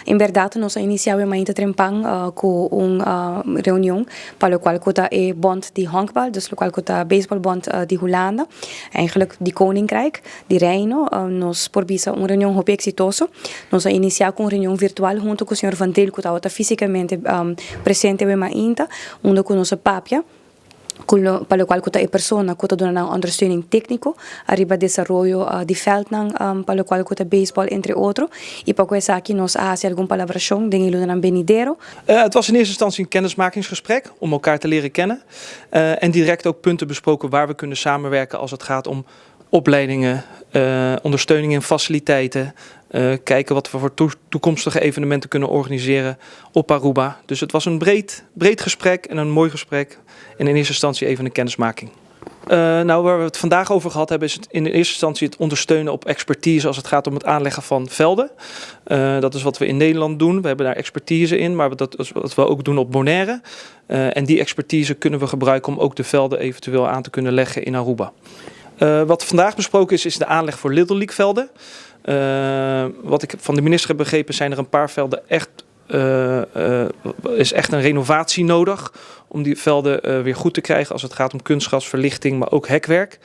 En berdad nos a inicia awe mainta trempan cu un reunion pa locual cu ta e bond di honkbal, dus locual cu ta baseball bond di Hulanda, eigenlijk di Koninkrijk, di Reino. Nos por bisa un reunion hopi exitoso. Nos a inicia cu un reunion virtual hunto cu señor Van Driel cu tabata fisicamente presente awe mainta, unda cu nos a papia cu lo pa locual cu ta e persona cu ta duna nan ondersteuning tecnico ariba desaroyo di veldnan pa locual cu ta baseball entre otro y pa cu esaki nos a haci algun palabracion den e lunanan benidero. Het was in eerste instantie een kennismakingsgesprek om elkaar te leren kennen en direct ook punten besproken waar we kunnen samenwerken als het gaat om opleidingen, ondersteuning in faciliteiten, kijken wat we voor toekomstige evenementen kunnen organiseren op Aruba. Dus het was een breed, breed gesprek en een mooi gesprek. En in eerste instantie even een kennismaking. Nou, waar we het vandaag over gehad hebben, is het in eerste instantie het ondersteunen op expertise als het gaat om het aanleggen van velden. Dat is wat we in Nederland doen. We hebben daar expertise in, maar dat is wat we ook doen op Bonaire. En die expertise kunnen we gebruiken om ook de velden eventueel aan te kunnen leggen in Aruba. Wat vandaag besproken is, is de aanleg voor Little League velden. Wat ik van de minister heb begrepen, zijn er een paar velden echt, is echt een renovatie nodig om die velden weer goed te krijgen als het gaat om kunstgrasverlichting, maar ook hekwerk.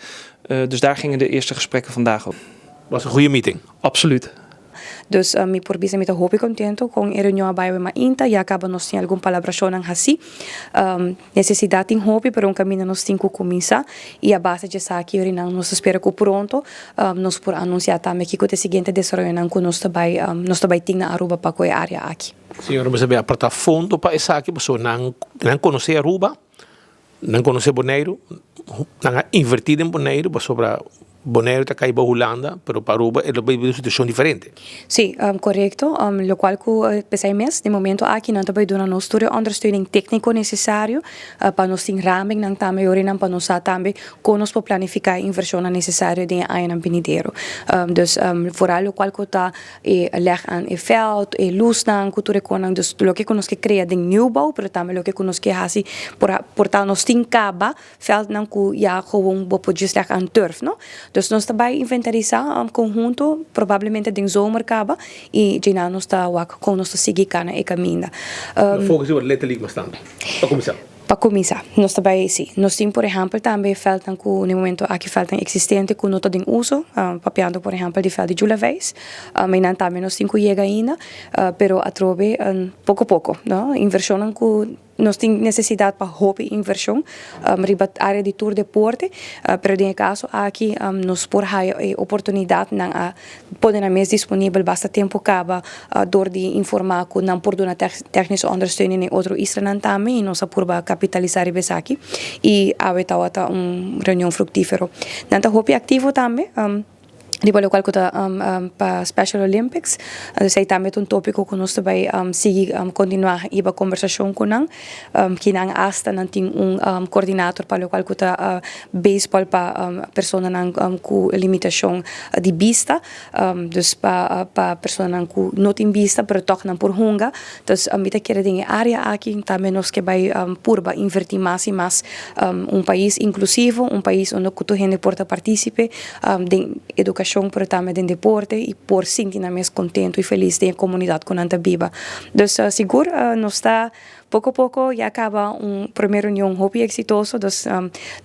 Dus daar gingen de eerste gesprekken vandaag over. Was een goede meeting. Absoluut. Dus mi por bisa mi ta hopi contento con e reunion a bay mainta, ya caba nos tin algun palabracionnan haci. Necesidad tin hopi, pero un camino nos tin cu cuminsa y a base di esaki orinan nos ta spera cu pronto nos por anuncia tambe kico ta e siguiente desaroyonan cu nos ta bay tin na Aruba pa cu e area aki. Señora, bo aporta fondo pa esaki, paso nan conoce Aruba, nan conoce Bonaire, nan a inverti den Bonaire, pasobra Bonaire ta cay Hulanda, pero pa Aruba e un situacion diferente. Si, corecto. Locual cu pesey mes, di momento aki nan ta bay duna nos tur ondersteuning tecnico necesario pa nos tin raming nan tambe orinan pa nos tambe con nos por planifica inversion necesario den añanan benidero. Dus vooral locual cu ta e leg aan e veld, e luznan, cu tur e conan, dus loke cu nos ke crea den nieuwbouw, pero tambe loke cu nos ke hasi por ta nos tin caba veldnan cu ya gewoon bo por just leg aan turf, no? Dus nos ta bay inventarisa conhunto, probablemente den zomer caba, y djina nos ta wak con nos ta sigui cana e caminda. Focus op Little League bastante. Pa cuminsa. Pa cuminsa, nos ta bay, si. Nos tin, por ehempel, tambe veldnan cu na momento aki veldnan existente cu no ta den uso, papiando por ehempel di veld di Jula Veis. Um, tambe nos tin cu yega ainda, pero atrobe poco poco, no? Inversion cu nos tin necesidad pa hopi inversion riba area di tur deporte, pero den caso aki nos por haya e oportunidad nan a pone na mes disponibel basta tempo caba door di informa cu nan por duna technische ondersteuning den otro islanan tambe y nos a purba capitalisa esaki y awe tabata un reunion fructifero. Nan ta hopi activo tambe riba locual cu ta pa Special Olympics. Dus ey tambe un topico cu nos tambe sigui continua e conversacion cu nan, cu nan hasta nan tin un coordinator pa locual cu ta baseball pa personanan cu limitacion di bista, dus pa personanan cu no tin bista, pero toch nan por hunga. Dus mi ta kere den area aki tambe nos ke bay purba inverti mas y mas un pais inclusivo, un pais unda cu tur hende por ta participe den educacion, pero tambe den deporte y por sinti nan mes contento y feliz den comunidad cu nan ta biba. Dus sigur nos ta poco poco, ya caba un prome reunion hopi exitoso, dus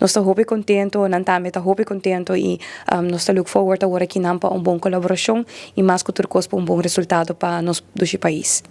nos ta hopi contento, nan tambe ta hopi contento y nos ta look forward awor aki nan pa un bon colaboracion y mas cu tur cos pa un bon resultado pa nos dushi pais.